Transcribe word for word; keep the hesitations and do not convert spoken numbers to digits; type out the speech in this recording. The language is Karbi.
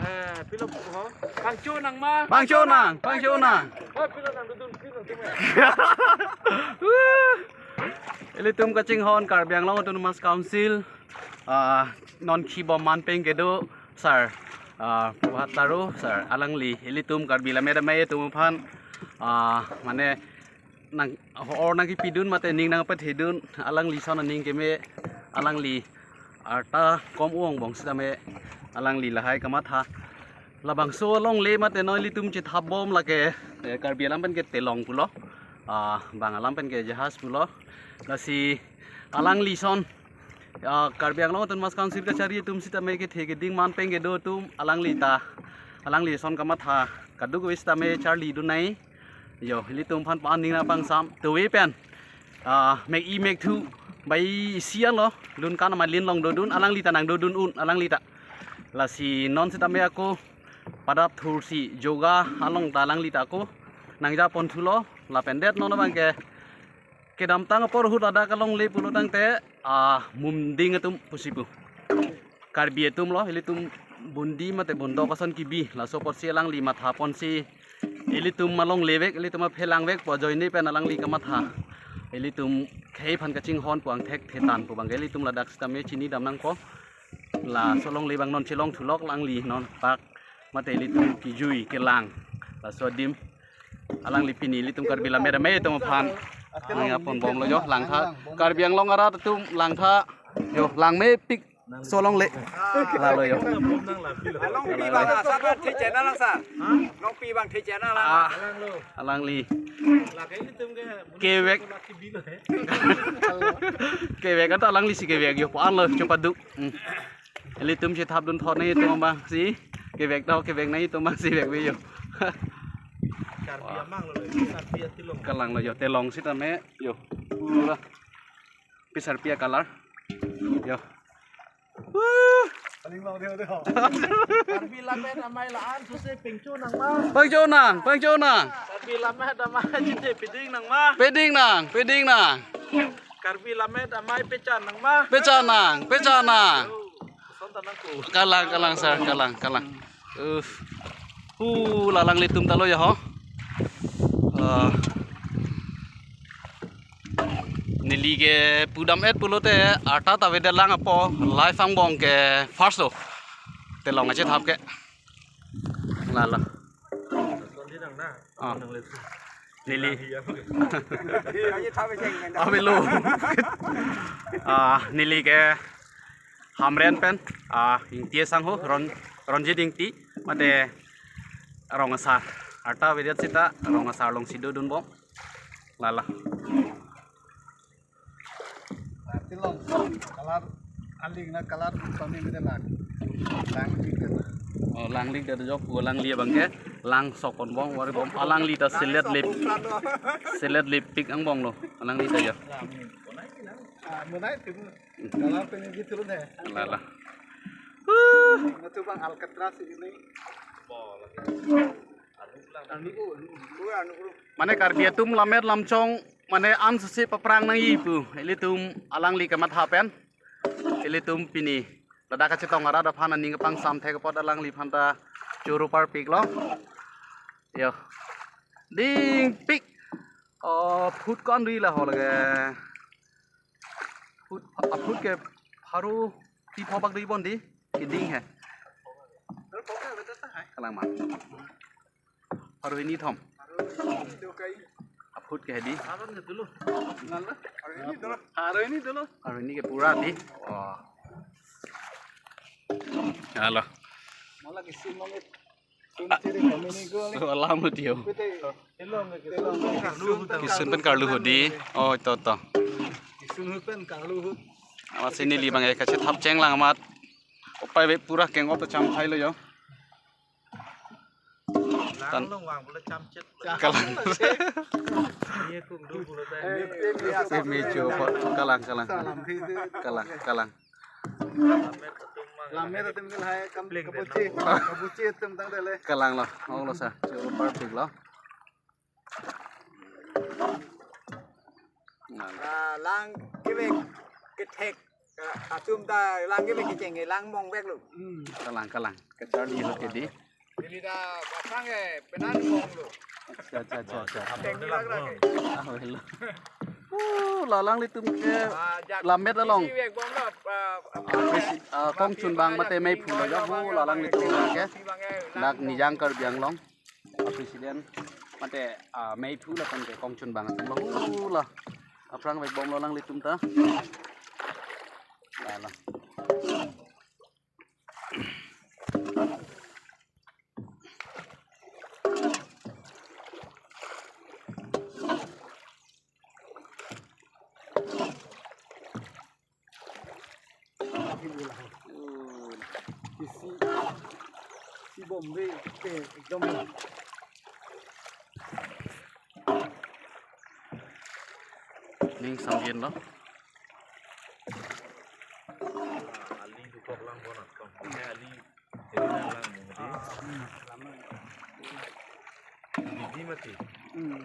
Eh, pilo ho? Pangcho nang ma? Pangcho nang, pangcho nang. Oh, pilo nang dudun, pilo nang dudun. Ilitum kachinghon Karbi Anglong Autonomous Council, ah, non kibom man pen kedo, sir, ah, Prabhat Taro, sir, alangli, ilitum Karbi Lammet Amei atum aphan, ah, mane nang or nangkipidun mate ning nangpathedun, alangli ason aning keme, alangli arta kom-ong bong sitame, alangli lahai kamatha. Labangso alongle mate non ilitum chethap bom lake, eh, Karbi alam pen ke telong pulo, ah, bang alam pen ke jahaz pulo. Lasi alangli ason, ah, Karbi Anglong Autonomous Council kachari atum sitame kethe keding man pen kedo atum alangli ta, alangli ason kamatha kaduk ave sitame charlidun nai. Yo, ilitum aphan pa-an ning nangpangsam tuve pen, ah, mek i mek thu bai isi anlo, lun kan amalin long dodun, alangli ta nang dodun un, alangli ta. Lasi non sitame ako padap thursi joga along ta alangli ta ako nangja pon thulo, lapen det non abang ke kedamtang apor ahut ladak alongle pulo tangte, ah, mumding atum pusi pu. Karbi atum lo, ilitum bundi mate bundok ason kibi, laso apotsi alangli matha ponsi ilitum alongle vek, ilitum aphelang vek pu ajoine pen alangli kamatha. Ilitum khei aphan kachinghon pu angthek thetan pu abang ke ilitum ladak sitame chinidam nangpo. Laso alongle abang non chelong thulok alangli non pak mate ilitum kijui kelang. Laso adim alangli pini ilitum Karbi Lammet Amei atum aphan nangja pon bomlo yo, langtha. Karbi Anglong arat atum langtha yo, langmepik so alongle. Lalo yo. Along pi bang, ah, sir, the channel lang, sir. Along pi bang the channel lang. Ah, alangli. Kevek. Kevek anta alanglisi kevek yo, po-an lo, chopaduk. Hmm. Ilitum chethapdun thot nai atum abangsi kevek tho, kevek nai atum abangsi vek ave yo. Karbi amang lo, Karbi atilong. Kalang lo yo, telong sitame yo. Pura. Pisarpi a-color. Yo. Woo! Karbi Lammet Amei la-an sose pengcho nang ma? Pengcho nang, pengcho nang. Karbi Lammet Amei chite peding nang ma? Peding nang, peding nang. Karbi Lammet Amei pechan nang ma? Pechan nang, pechan nang. Oh, son ta nang ko. Kalang, kalang, sir, kalang, kalang. Uh. Hu, la alanglitum ta lo ya ho. Ah. Neli ke pudam et pulote arta ta avedet lang apo, live angbong ke first lo. Telong kachethap ke. Lalo. Ah. Neli. Avelo. Ah, neli ke Hamren pen, ah, Ingti asangho, Ron, Ronjit Ingti, mate Rong Asar. Arta avedet seta Rong Asar alongsi dodun bom. Lalo. Tilong, color, aling na color, kami mide lang. Langlik det. Oh, langlik det jok, alangli abang ke langsok pon bom, wari bom, alangli ta selet lip. Selet lipik angbong lo, alangli ta ya. Ah, mulai tu. Kalau pengen gitu loh deh. Lalo. Itu bang Alcatraz ini. Anu, anu, anu, anu. Mane Karbi atum lammet lamchong, mane an sese paprang nangji pu. Ilitum alangli kamatha pen. Ilitum pini ladak kachetong arat aphan aning kapangsam thek apot alangliphan ta choro parpik lo. Yo. Dingpik. Oh, foot ko-an dui la ho lage. Foot, ah, foot ke pharo ti pho bak dui bom di. Keding he. Kalang ma. Pharo hini thom. Ah, foot ke di. Pharo hini dolo. Pharo hini ke pura di. Wah. Halo. Malah kisim mangit. Sun ciri kami ni ko ni. So alam dia. Pete. Kisun pen karlu hudi. Oh, to, to. Kisun pen karlu hud. Amat sini li bang ya, kachet hap cheng lang amat. Opai be pura keng op to cham thai lo yo. Tan. Lang long wang pula cham chet. Kalang. Ye kung du pula ta. Eh, eh, eh, eh, mecho po. Kalang, kalang. Salam. Kalang, kalang. Lammet atum ke lahai kam kabuchi, kabuchi atum tangte le. Kalang lo, ong lo sir. Choro parpik lo. Nah. Ah, lang kevek kethek. Achum ta lang ke kecheng lang mong vek lo. Kalang, kalang. Kacharli lo ke di. Neli ta pasang eh penan mong lo. Acha, acha, acha, acha. Cheng ni lang ke. Ah, hello. Oh, la alanglitum ke Ah, jak lammet along. Isi vek bom lo, ah, ah, Presi-, ah, kongchunbang mate meiphu lo ya, oh, la alanglitum ke. Dak Nijang Karbi Anglong, ah, President mate, ah, meiphu lapen ke kongchunbang atum lo, oh, la. Aphrang vek bom lo alanglitum ta. La, la. Isi, isi Bombay ke ekdom. Ning samgin lo. Ali dukok lang bona, kong. Ini ali, ini lang lang, ini. Didi mati. Hmm.